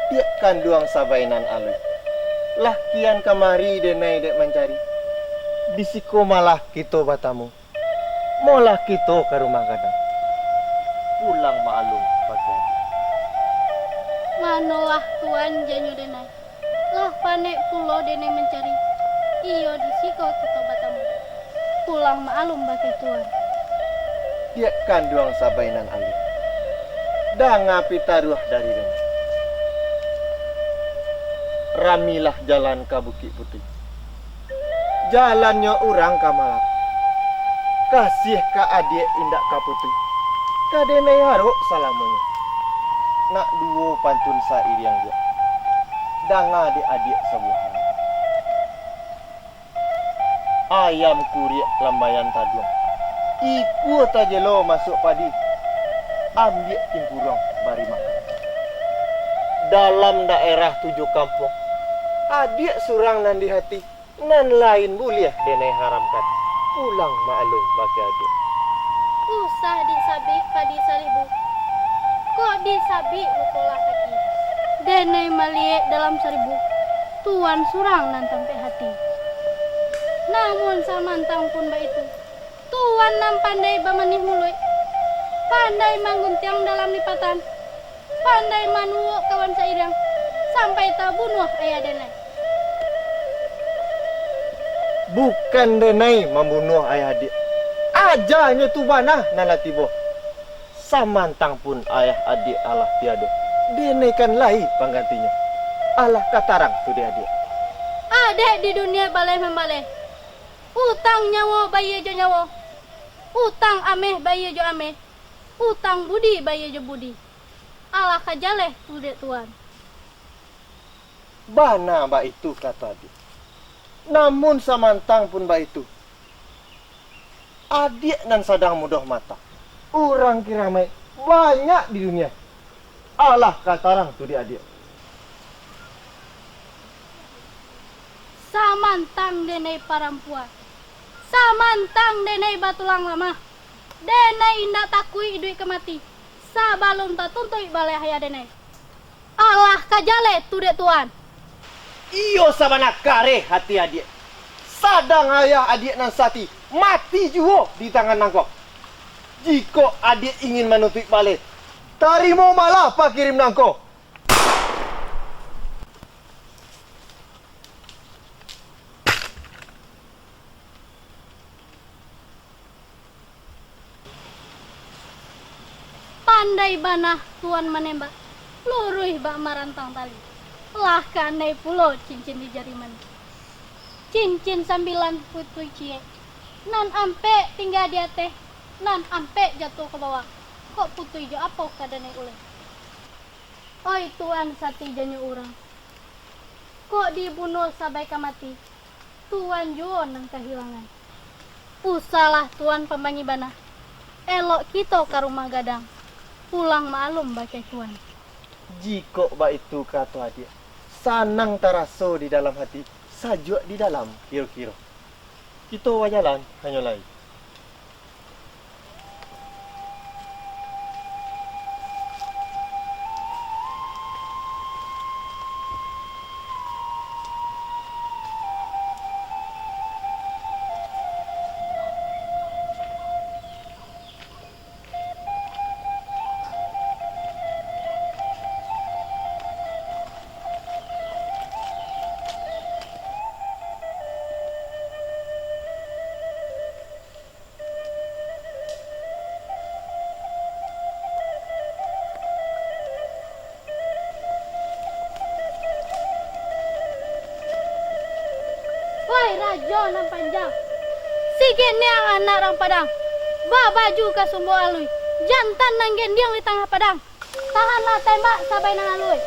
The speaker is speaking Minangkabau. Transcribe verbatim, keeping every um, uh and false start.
Diak kanduang sabai nan alui, lah kian kamari denai dek mancari. Di siko malah kito batamu. Molah kito ka rumah gadang. Pulang maalum bakeh. Manolah tuan janyo denai. Lah panek pulo denai mancari. Iyo di siko kito batamu. Pulang maalum bakeh tuan. Diak kanduang sabai nan alui. Danga pitaruah dari denai. Ramilah jalan ka Bukik Putuih. Jalannyo urang ka Malaka. Kasiah ka adiak indak ka putuih. Ka denai harok salamonyo. Nak duo pantun sairiang juo. Danga dek adiak sabuah. Ayam kuriak lambaian taduang. Ikua tajelo masuak padi. Ambiak timpuruang bari makan. Dalam daerah tujuah kampuang, adiak surang nan di hati. Nan lain buliah denai haramkan. Pulang maalum bakeh adiak. Usah disabik padi saribu. Kok disabik lukolah kaki. Denai maliek dalam saribu. Tuan surang nan tampek hati. Namun samantang pun baitu, Tuan nan pandai bamanih muluik, pandai mangguntiang dalam lipatan, pandai manuwok kawan sairiang, sampai tabunuah ayah denai. Bukan denai mambunuah ayah adiak. Ajanyo tu bana nan lah tibo. Samantang pun ayah adiak alah tiado, denai kan lai panggantinyo. Alah ka tarang tu dek adiak. Adek di dunia baleh mambaleh. Utang nyawo bayia jo nyawo. Utang ameh bayia jo ameh. Utang budi bayia jo budi. Alah ka jaleh tu dek tuan. Bana baitu kato adiak. Namun samantang pun baitu, adiak nan sadang mudoh mata. Urang kiramaik banyak di dunia. Alah ka tarang tu dek adiak. Samantang denai parampuan, samantang denai batulang lamah, denai indak takuik iduik ka mati, sabalun tatuntuik baleh ayah denai. Alah ka jaleh tu dek tuan. Iyo sabana kareh hati adiak. Sadang ayah adiak nan sati mati juo di tangan nangko. Jikok adiak ingin manuntuik baleh, tarimo malah pakirim nangko. Pandai bana tuan manembak, luruih bak marantang tali. Lah kanai pulo cincin di jari manih. Cincin sambilan putuih ciek, nan ampek tingga di ateh, nan ampek jatuah ka bawah. Kok putuih jo apo ka danai uleh? Oi tuan sati janyo urang, kok dibunuah sabai ka mati, tuan juo nan kahilangan. Usahlah tuan pambangi bana, elok kito ka rumah gadang, pulang maalum bakeh tuan. Jikok baitu kato adiak, sanang taraso di dalam hati, sajuak di dalam kiro-kiro. Kito bajalan hanyo lai. Woi rajo nan panjang, si Geniang anak rang Padang, babaju kasumbo alui, jantan nan gendiang di tangah padang. Tahanlah tembak sabai nan alui,